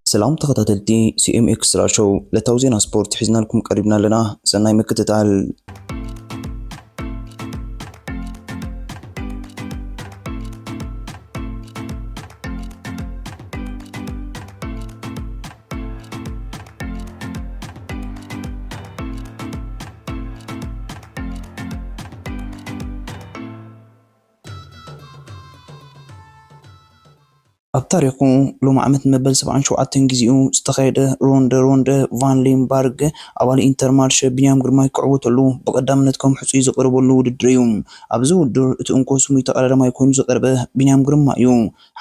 ሰላም ተኸታተልቲ ሲ ኤም ኤክስትራ ሾው፣ ዕለታዊ ዜና ስፖርት ሒዝናልኩም ቀሪብና ኣለና። ሰናይ ምክትታል። ኣብ ታሪኹ ሎም ዓመት ንመበል ሰብዓን ሸውዓተን ግዜኡ ዝተኻየደ ሮንደ ሮንደ ቫን ሌምባርግ ኣባል ኢንተርማርሸ ቢንያም ግርማይ ክዕወተሉ ብቐዳምነት ከም ሕጹይ ዝቐረበሉ ውድድር እዩ። ኣብዚ ውድድር እቲ እንኮ ስሙይ ተቐዳዳማይ ኮይኑ ዝቐረበ ቢንያም ግርማይ እዩ።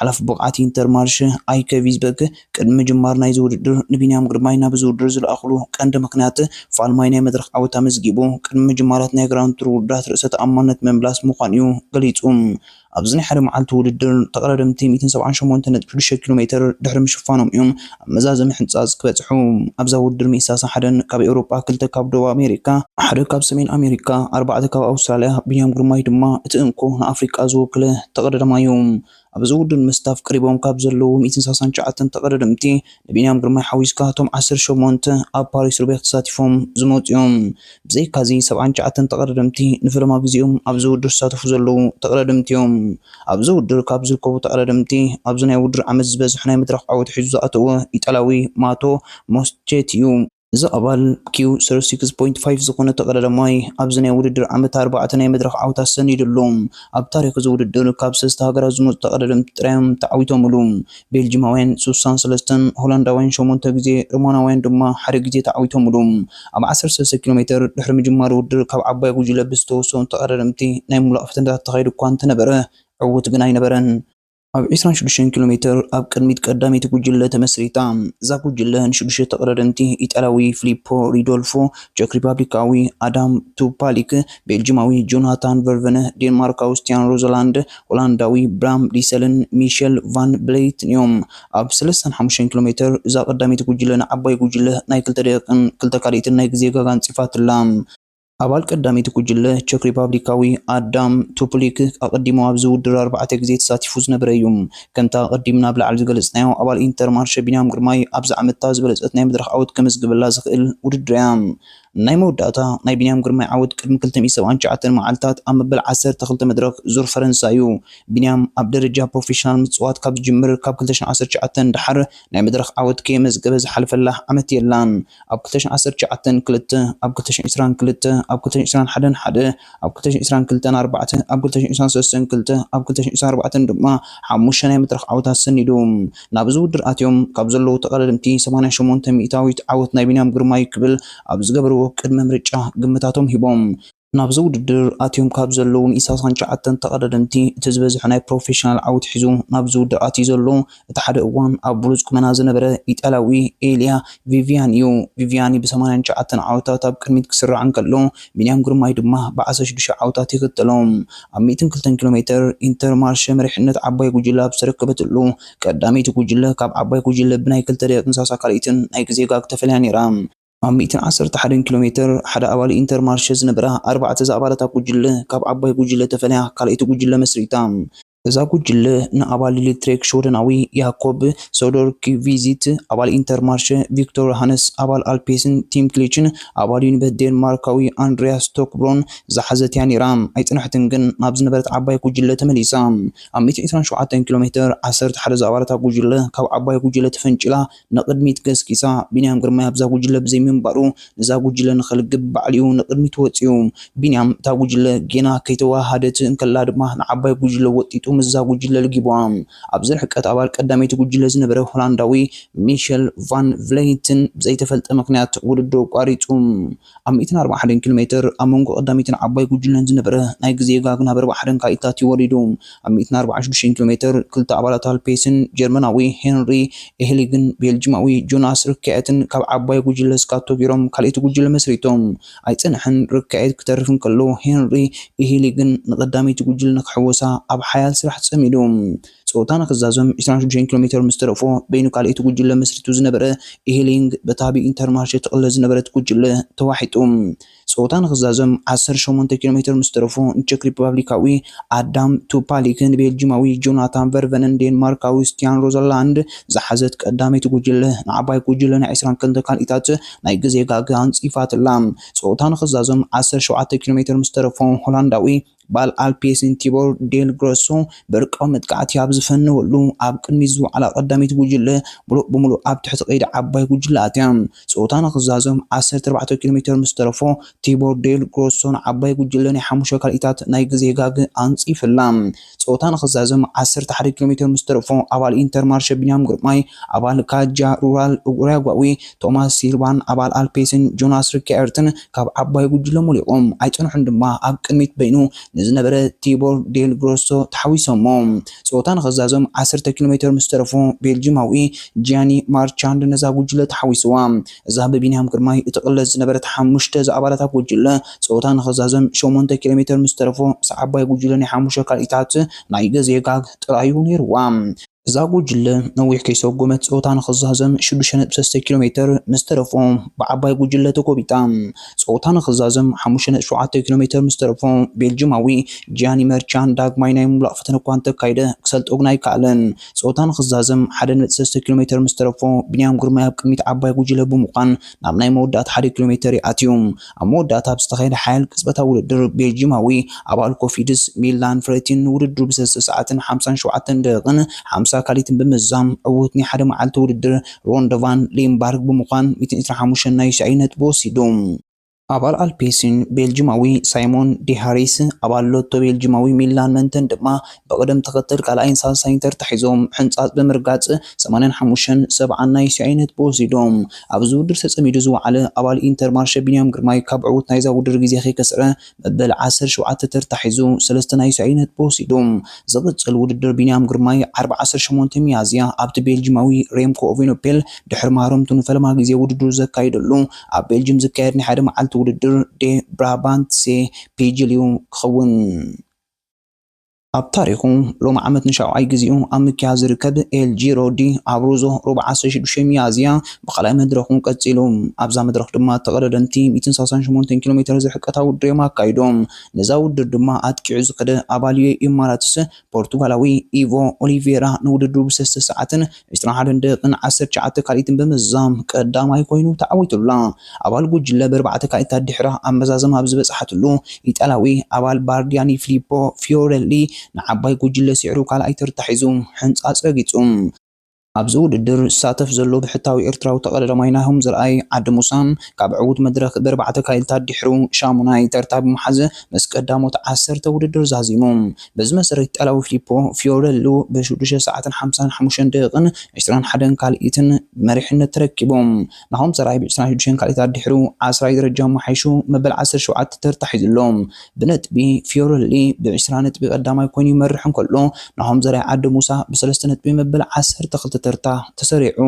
ሓላፊ ብቕዓት ኢንተርማርሸ ኣይከ ቪዝበክ ቅድሚ ምጅማር ናይዚ ውድድር ንቢንያም ግርማይ ናብዚ ውድድር ዝለኣኽሉ ቀንዲ ምኽንያት ፋልማይ ናይ መድረኽ ዓወት ኣመዝጊቡ ቅድሚ ምጅማራት ናይ ግራንድ ቱር ውድድራት ርእሰ ተኣማንነት ምምላስ ምዃኑ እዩ ገሊጹ። ኣብዚ ናይ ሓደ መዓልቲ ውድድር ተቐዳደምቲ ሚእትን ሰብዓን ሸሞንተ ነጥቢ ሽዱሽተ ኪሎ ሜትር ድሕሪ ምሽፋኖም እዮም ኣብ መዛዘሚ ሕንጻጽ ክበጽሑ። ኣብዛ ውድድር ሚእቲ ሰላሳ ሓደን ካብ ኤውሮጳ፣ ክልተ ካብ ደቡብ ኣሜሪካ፣ ሓደ ካብ ሰሜን ኣሜሪካ፣ ኣርባዕተ ካብ ኣውስትራልያ፣ ቢንያም ግርማይ ድማ እቲ እንኮ ንኣፍሪቃ ዝወክለ ተቐዳዳማይ እዩ። ኣብዚ ውድድር ንምስታፍ ቀሪቦም ካብ ዘለዉ ሚእትን ሰላሳን ትሽዓተን ተቐዳደምቲ ንቢንያም ግርማይ ሓዊስካ እቶም ዓሰርተ ሸሞንተ ኣብ ፓሪስ ሩቤክ ተሳቲፎም ዝመጹ እዮም። ብዘይካዚ ሰብዓን ትሽዓተን ተቐዳደምቲ ንፈለማ ግዜኦም ኣብዚ ውድድር ዝሳተፉ ዘለዉ ተቐዳደምቲ እዮም። ኣብዚ ውድድር ካብ ዝርከቡ ተቐዳደምቲ ኣብዚ ናይ ውድድር ዓመት ዝበዝሕ ናይ መድረኽ ዓወት ሒዙ ዝኣተወ ኢጣልያዊ ማቶ ሞስቼቲ እዩ። እዚ ኣባል ኪው ሰርቲ ሲክስ ፖይንት ፋይቭ ዝኾነ ተቐዳዳማይ ኣብዚ ናይ ውድድር ዓመት ኣርባዕተ ናይ መድረኽ ዓወታት ሰኒዱ ኣሎ። ኣብ ታሪኽ እዚ ውድድር ካብ ሰለስተ ሃገራት ዝመጹ ተቐዳደምቲ ጥራዮም ተዓዊቶምሉ። ቤልጂማውያን ስሳን ሰለስተን፣ ሆላንዳውያን ሸሞንተ ግዜ፣ ሮማናውያን ድማ ሓደ ግዜ ተዓዊቶምሉ። ኣብ ዓሰርተ ሰለስተ ኪሎ ሜትር ድሕሪ ምጅማር ውድድር ካብ ዓባይ ጉጅለ ብዝተወሰኑ ተቐዳደምቲ ናይ ምምላቕ ፈተነታት ተኻይዱ እኳ እንተነበረ ዕዉት ግን ኣይነበረን። ኣብ ዕስራን ሽዱሽተን ኪሎ ሜትር ኣብ ቅድሚት ቀዳመይቲ ጉጅለ ተመስሪታ። እዛ ጉጅለ ንሽዱሽተ ተቐዳደምቲ፣ ኢጣልያዊ ፊሊፖ ሪዶልፎ፣ ቸክ ሪፓብሊካዊ ኣዳም ቱፓሊክ፣ ቤልጂማዊ ጆናታን ቨርቨነ፣ ዴንማርካዊ ስቲያን ሮዘላንድ፣ ሆላንዳዊ ብራም ሊሰልን ሚሸል ቫን ብሌትን እዮም። ኣብ ሰለስተን ሓሙሽተን ኪሎ ሜትር እዛ ቀዳመይቲ ጉጅለ ንዓባይ ጉጅለ ናይ ክልተ ደቂቕን ክልተ ካልኢትን ናይ ግዜ ጋጋ ኣንጺፋትላ። ኣባል ቀዳመይቲ ጉጅለ ቸክ ሪፓብሊካዊ ኣዳም ቱፕሊክ ኣቐዲሙ ኣብዚ ውድድር ኣርባዕተ ግዜ ተሳቲፉ ዝነበረ እዩ። ከምቲ ኣቐዲምና ኣብ ላዕሊ ዝገለጽናዮ፣ ኣባል ኢንተርማርሸ ቢንያም ግርማይ ኣብዚ ዓመት እታ ዝበለጸት ናይ መድረኽ ዓወት ከመዝግበላ ዝኽእል ውድድር እያ። ናይ መወዳእታ ናይ ቢንያም ግርማይ ዓወት ቅድሚ ክልተ ሚእቲ ሰብዓን ትሽዓተን መዓልታት ኣብ መበል ዓሰርተ ክልተ መድረኽ ዙር ፈረንሳ እዩ። ቢንያም ኣብ ደረጃ ፕሮፌሽናል ምጽዋት ካብ ዝጅምር ካብ ክልተ ሽሕን ዓሰርተ ትሽዓተን ደሓር ናይ መድረኽ ዓወት ከየመዝገበ ዝሓለፈላ ዓመት የላን። ኣብ ክልተ ሽሕን ዓሰርተ ትሽዓተን ክልተ፣ ኣብ ክልተ ሽሕን ዕስራን ክልተ፣ ኣብ ክልተ ሽሕን ዕስራን ሓደን ሓደ፣ ኣብ ክልተ ሽሕን ዕስራን ክልተን ኣርባዕተ፣ ኣብ ክልተ ሽሕን ዕስራን ሰለስተን ክልተ፣ ኣብ ክልተ ሽሕን ዕስራን ኣርባዕተን ድማ ሓሙሽተ ናይ መድረኽ ዓወታት ሰኒዱ። ናብዚ ውድድር ኣትዮም ካብ ዘለዉ ተቐዳደምቲ ሰማንያ ሸሞንተ ሚእታዊት ዓወት ናይ ቢንያም ግርማይ ክብል ኣብ ዝገበርዎ ቅድመ ምርጫ ግምታቶም ሂቦም። ናብዚ ውድድር ኣትዮም ካብ ዘለዉ ሚእቲ ሰላሳን ትሽዓተን ተቐዳደምቲ እቲ ዝበዝሐ ናይ ፕሮፌሽናል ዓወት ሒዙ ናብዚ ውድድር ኣትዩ ዘሎ፣ እቲ ሓደ እዋን ኣብ ብሉጽ ቁመና ዝነበረ ኢጣልያዊ ኤልያ ቪቪያኒ እዩ። ቪቪያኒ ብሰማንያን ትሽዓተን ዓወታት ኣብ ቅድሚት ክስራዕ እንከሎ፣ ቢንያም ግርማይ ድማ ብዓሰርተ ሽዱሽተ ዓወታት ይኽተሎ። ኣብ ሚእትን ክልተን ኪሎ ሜትር ኢንተርማርሸ መሪሕነት ዓባይ ጉጅለ ኣብ ዝተረከበትሉ፣ ቀዳመይቲ ጉጅለ ካብ ዓባይ ጉጅለ ብናይ ክልተ ደቂቕን ሰላሳ ካልኢትን ናይ ግዜ ጋግ ተፈልያ ነይራ። ኣብ ሚእትን ዓሰርተ ሓደን ኪሎ ሜትር ሓደ ኣባል ኢንተርማርሸ ዝነበራ ኣርባዕተ ዝኣባላታ ጉጅለ ካብ ዓባይ ጉጅለ ተፈልያ ካልኣይቲ ጉጅለ መስሪታ። እዛ ጉጅለ ንኣባል ኤሌክትሪክ ሽወደናዊ ያኮብ ሶዶርኪቪዚት፣ ኣባል ኢንተርማርሸ ቪክቶር ሃነስ፣ ኣባል ኣልፔስን ቲም ክሊችን፣ ኣባል ዩኒበት ዴንማርካዊ ኣንድሪያስ ቶክብሮን ዝሓዘት እያ ነይራ። ኣይጽንሕትን ግን ናብ ዝነበረት ዓባይ ጉጅለ ተመሊሳ። ኣብ ሚእትን ዕስራን ሸውዓተን ኪሎ ሜትር ዓሰርተ ሓደ ዝኣባላታ ጉጅለ ካብ ዓባይ ጉጅለ ተፈንጭላ ንቕድሚት ገስጊሳ። ቢንያም ግርማይ ኣብዛ ጉጅለ ብዘይምንባሩ፣ ነዛ ጉጅለ ንኸልግብ ባዕሊኡ ንቕድሚት ወጺኡ። ቢንያም እታ ጉጅለ ጌና ከይተወሃሃደት እንከላ ድማ ንዓባይ ጉጅለ ወጢጡ ምስዛ ጉጅለ ልጊብዋ። ኣብዚ ርሕቀት ኣባል ቀዳመይቲ ጉጅለ ዝነበረ ሆላንዳዊ ሚሸል ቫን ቭሌይትን ብዘይተፈልጠ ምኽንያት ውድድሩ ኣቋሪጹ። ኣብ ሚእትን ኣርባዓን ሓደን ኪሎ ሜትር ኣብ መንጎ ቀዳመይትን ዓባይ ጉጅለን ዝነበረ ናይ ግዜ ጋግ ናብ ኣርባዓን ሓደን ካልኢታት እዩ ወሪዱ። ኣብ ሚእትን ኣርባዓን ሽዱሽተን ኪሎ ሜትር ክልተ ኣባላት ኣልፔስን ጀርመናዊ ሄንሪ ኤህሊግን ቤልጂማዊ ጆናስ ርካየትን ካብ ዓባይ ጉጅለ ስካቶ ገይሮም ካልኣይቲ ጉጅለ መስሪቶም። ኣይጸንሐን፣ ርካየት ክተርፍ እንከሎ ሄንሪ ኤህሊግን ንቐዳመይቲ ጉጅለ ንክሕወሳ ኣብ ሓያል ስራሕ ጸሚዱ። ጸወታ ንክዛዘም ዕስራን ሽዱሽተን ኪሎ ሜትር ምስ ተረፎ በይኑ ካልኣይቲ ጉጅለ መስሪቱ ዝነበረ ኤህሊንግ በታ ብኢንተርማርሸ ትቕለስ ዝነበረት ጉጅለ ተዋሒጡ። ጾታ ንኽዛዘም ዓሰርተ ሸሞንተ ኪሎ ሜትር ምስ ተረፎ ንቸክ ሪፐብሊካዊ ኣዳም ቱፓሊክ ንቤልጂማዊ ጆናታን ቨርቨንን ዴንማርካዊ ስቲያን ሮዘርላንድ ዝሓዘት ቀዳመይቲ ጉጅለ ንዓባይ ጉጅለ ናይ ዕስራን ክልተን ካልኢታት ናይ ግዜ ጋግ ኣንጺፋትላ። ጾታ ንኽዛዘም ዓሰርተ ሸውዓተ ኪሎ ሜትር ምስ ተረፎ ሆላንዳዊ ባል ኣልፔስን ቲቦር ዴል ግሮሶ ብርቃዊ መጥቃዕቲ ኣብ ዝፈነወሉ ኣብ ቅድሚት ዝወዓላ ቀዳመይቲ ጉጅለ ምሉእ ብምሉእ ኣብ ትሕቲ ቀይዲ ዓባይ ጉጅለ ኣትያ። ጾታ ንኽዛዘም ዓሰርተ ኣርባዕተ ኪሎ ሜትር ምስ ተረፎ ቲቦር ዴል ግሮሶ ንዓባይ ጉጅለ ናይ ሓሙሽተ ካልኢታት ናይ ግዜ ጋግ ኣንጺፍላ። ጾታ ንኽዛዘም ዓሰርተ ሓደ ኪሎ ሜትር ምስ ተረፎ ኣባል ኢንተር ማርሸ ቢንያም ግርማይ፣ ኣባል ካጃ ሩራል ኡራጓዊ ቶማስ ሲልቫን ኣባል ኣልፔስን ጆናስ ሪካየርትን ካብ ዓባይ ጉጅለ ሞሊቖም ኣይጸንሑን ድማ ኣብ ቅድሚት በይኑ ንዝነበረ ቲቦር ዴል ግሮሶ ተሓዊሶሞ። ጾታ ንኽዛዘም ዓሰርተ ኪሎ ሜትር ምስ ተረፎ ቤልጂማዊ ጂያኒ ማርቻንድ ነዛ ጉጅለ ተሓዊስዋ። እዛ ብቢንያም ግርማይ እትቕለስ ዝነበረት ሓሙሽተ ዝኣባላታ ጉጅለ ጾታ ንኽዛዘም ሸሞንተ ኪሎ ሜትር ምስ ተረፎ ምስ ዓባይ ጉጅለ ናይ ሓሙሽተ ካልኢታት ናይ ግዜ ጋግ ጥራዩ ነይርዋ። እዛ ጉጅለ ነዊሕ ከይሰጎመት ጸወታ ንኽዛዘም ሽዱሽተ ነጥቢ ሰለስተ ኪሎ ሜትር ምስ ተረፎ ብዓባይ ጉጅለ ተጎቢጣ። ጸወታ ንኽዛዘም ሓሙሽተ ነጥቢ ሸውዓተ ኪሎ ሜትር ምስ ተረፎ ቤልጅማዊ ጂያኒ መርቻን ዳግማይ ናይ ምምላቕ ፈተነ እኳ እንተካይደ ክሰልጦ ግን ኣይከኣለን። ጸወታ ንኽዛዘም ሓደ ነጥቢ ሰለስተ ኪሎ ሜትር ምስ ተረፎ ቢንያም ግርማይ ኣብ ቅድሚት ዓባይ ጉጅለ ብምዃን ናብ ናይ መወዳእታ ሓደ ኪሎ ሜትር ይኣትዩ። ኣብ መወዳእታ ኣብ ዝተኻየደ ሓያል ቅጽበታዊ ውድድር ቤልጂማዊ ኣባል ኮፊድስ ሚላን ፍሬቲን ንውድድሩ ብሰለስተ ሰዓትን ሓምሳን ሸውዓተን ደቂቕን ሓምሳ ካልኢትን ብምዝዛም ዕዉት ናይ ሓደ መዓልቲ ውድድር ሮንደቫን ሊምባርግ ብምዃን ሚእትን ዕስራን ሓሙሽተን ናይ ዩሲኣይ ነጥቢ ወሲዱ። ኣባል ኣልፔሲን ቤልጂማዊ ሳይሞን ዲሃሪስ ኣባል ሎቶ ቤልጂማዊ ሚላን መንተን ድማ ብቕደም ተኸተል ካልኣይን ሳልሳይን ተርታ ሒዞም ሕንጻጽ ብምርጋጽ ሰማንያን ሓሙሽተን ሰብዓን ናይ ዩሲኣይ ነጥቢ ወሲዶም። ኣብዚ ውድድር ተጸሚዱ ዝወዓለ ኣባል ኢንተር ማርሸ ቢንያም ግርማይ ካብ ዕዉት ናይዛ ውድድር ግዜ ከይከስረ መበል ዓሰርተ ሸውዓተ ተርታ ሒዙ ሰለስተ ናይ ዩሲኣይ ነጥቢ ወሲዱ። ዝቕጽል ውድድር ቢንያም ግርማይ ዓርቢ ዓሰርተ ሸሞንተ ሚያዝያ ኣብቲ ቤልጂማዊ ሬምኮ ኦቬኖፔል ድሕሪ ማህረምቱ ንፈለማ ግዜ ውድድሩ ዘካይደሉ ኣብ ቤልጅም ዝካየድ ናይ ሓደ መዓልቲ ውድድር ዴ ብራባንትሴ ፒጅል እዩ ክኸውን። ኣብ ታሪኹ ሎም ዓመት ንሻውዓይ ግዜኡ ኣብ ምክያድ ዝርከብ ኤል ጂሮ ዲ ኣብሩዞ ሮብ ዓሰርተ ሽዱሽተ ሚያዝያ ብኻልኣይ መድረኹ ቀጺሉ። ኣብዛ መድረኽ ድማ ተቐዳደምቲ ሚእትን ሰላሳን ሸሞንተን ኪሎ ሜትር ዝርሕቀታ ውድድር እዮም ኣካይዶም። ነዛ ውድድር ድማ ኣጥቂዑ ዝኸደ ኣባል ዩ ኤ ኢ ኢማራትስ ፖርቱጋላዊ ኢቮ ኦሊቬራ ንውድድሩ ብሰለስተ ሰዓትን ዕስራን ሓደን ደቂቕን ዓሰርተ ትሽዓተ ካልኢትን ብምዝዛም ቀዳማይ ኮይኑ ተዓዊቱላ። ኣባል ጉጅለ ብኣርባዕተ ካልኢታት ድሕራ ኣብ መዛዘም ኣብ ዝበጽሓትሉ ኢጣልያዊ ኣባል ባርዲያኒ ፊሊፖ ፊዮረሊ ንዓባይ ጉጅለ ስዒሩ ካልኣይ ተርታ ሒዙ ሕንጻጽ ረጊጹ። ኣብዚ ውድድር ዝሳተፍ ዘሎ ብሕታዊ ኤርትራዊ ተቐዳዳማይ ናሆም ዘርኣይ ዓዲ ሙሳ ካብ ዕዉት መድረኽ ብኣርባዕተ ካልኢታት ድሕሩ ሻሙናይ ተርታ ብምሓዝ ምስ ቀዳሞት ዓሰርተ ውድድር ዛዚሙ። በዚ መሰረት ኢጣልያዊ ፊሊፖ ፊዮረሎ ብሽዱሽተ ሰዓትን ሓምሳን ሓሙሽተን ደቂቕን ዕስራን ሓደን ካልኢትን መሪሕነት ተረኪቡ። ናሆም ዘርኣይ ብዕስራን ሽዱሽተን ካልኢታት ድሕሩ ዓስራይ ደረጃ ኣመሓይሹ መበል ዓሰርተ ሸውዓተ ተርታ ሒዙ ኣሎ። ብነጥቢ ፊዮረሊ ብዕስራ ነጥቢ ቀዳማይ ኮይኑ ይመርሕ እንከሎ፣ ናሆም ዘርኣይ ዓዲ ሙሳ ብሰለስተ ነጥቢ መበል ዓሰርተ ክልተ ተርታ ተሰሪዑ።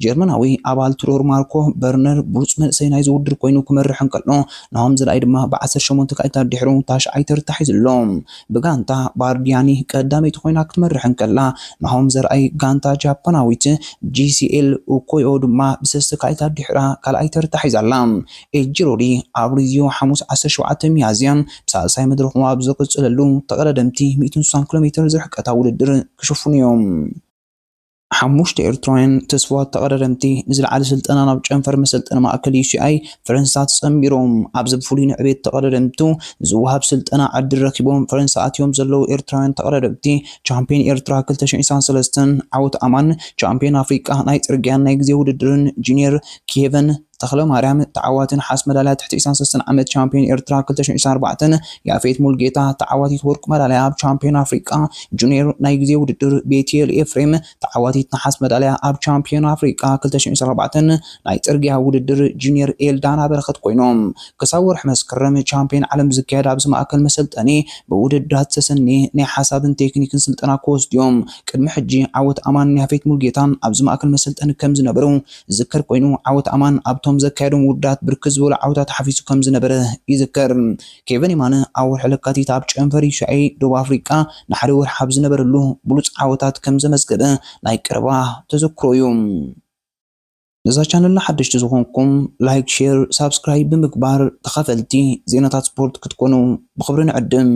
ጀርመናዊ ኣባል ትሩር ማርኮ በርነር ብሉጽ መንእሰይ ናይዚ ውድድር ኮይኑ ክመርሕ እንከሎ፣ ናሆም ዘርኣይ ድማ ብዓሰርተ ሸሞንተ ካልኢታት ድሕሩ ታሽዓይ ተርታ ሒዙ ኣሎ። ብጋንታ ባርዲያኒ ቀዳመይቲ ኮይና ክትመርሕ እንከላ፣ ናሆም ዘርኣይ ጋንታ ጃፓናዊት ጂ ሲ ኤል ኡኮዮ ድማ ብሰለስተ ካልኢታት ድሕራ ካልኣይ ተርታ ሒዛ ኣላ። ኤል ጂሮዲ ኣብ ሪዮ ሓሙስ ዓሰርተ ሸውዓተ ሚያዝያ ብሳልሳይ መድረኹ ኣብ ዝቕጽለሉ ተቐዳደምቲ ሚእትን ስሳን ኪሎ ሜትር ዝርሕቀታ ውድድር ክሽፍኑ እዮም። ሓሙሽተ ኤርትራውያን ተስፋዋት ተቐዳደምቲ ንዝለዓለ ስልጠና ናብ ጨንፈር መሰልጠኒ ማእከል ዩ ሲ ኣይ ፈረንሳ ተጸንቢሮም። ኣብዚ ብፍሉይ ንዕቤት ተቐዳደምቱ ዝወሃብ ስልጠና ዕድል ረኪቦም ፈረንሳ ኣትዮም ዘለዉ ኤርትራውያን ተቐዳደምቲ ቻምፒዮን ኤርትራ ክልተ ሽሕን ዕስራን ሰለስተን ዓወት ኣማን፣ ቻምፒዮን ኣፍሪቃ ናይ ጽርግያን ናይ ግዜ ውድድርን ጁኒየር ኬቨን ተኽለማርያም ተዓዋቲ ነሓስ መዳልያ ትሕቲ ዕስራን ሰለስተን ዓመት ቻምፒዮን ኤርትራ ክልተ ሽሕን ዕስራን ኣርባዕተን፣ ያፌት ሙልጌታ ተዓዋቲት ወርቂ መዳልያ ኣብ ቻምፒዮን ኣፍሪቃ ጁኒየር ናይ ግዜ ውድድር፣ ቤትኤል ኤፍሬም ተዓዋቲት ነሓስ መዳልያ ኣብ ቻምፒዮን ኣፍሪቃ ክልተ ሽሕን ዕስራን ኣርባዕተን ናይ ጽርግያ ውድድር፣ ጁኒየር ኤልዳና በረኸት ኮይኖም። ክሳብ ወርሒ መስከረም ቻምፒዮን ዓለም ዝካየድ ኣብዚ ማእከል መሰልጠኒ ብውድድራት ዝተሰነየ ናይ ሓሳብን ቴክኒክን ስልጠና ክወስዱ እዮም። ቅድሚ ሕጂ ዓወት ኣማንን ያፌት ሙልጌታን ኣብዚ ማእከል መሰልጠኒ ከም ዝነበሩ ዝዝከር ኮይኑ፣ ዓወት ኣማን ኣብቶም ዘካየዶም ውድድራት ብርክት ዝበሉ ዓወታት ሓፊሱ ከም ዝነበረ ይዝከር። ኬቨን የማነ ኣብ ወርሒ ለካቲት ኣብ ጨንፈር ዩ ሲ ኣይ ደቡብ ኣፍሪቃ ንሓደ ወርሒ ኣብ ዝነበረሉ ብሉጽ ዓወታት ከም ዘመዝገበ ናይ ቀረባ ተዘክሮ እዩ። ነዛ ቻነልና ሓደሽቲ ዝኾንኩም ላይክ፣ ሼር፣ ሳብስክራይብ ብምግባር ተኻፈልቲ ዜናታት ስፖርት ክትኮኑ ብኽብሪ ንዕድም።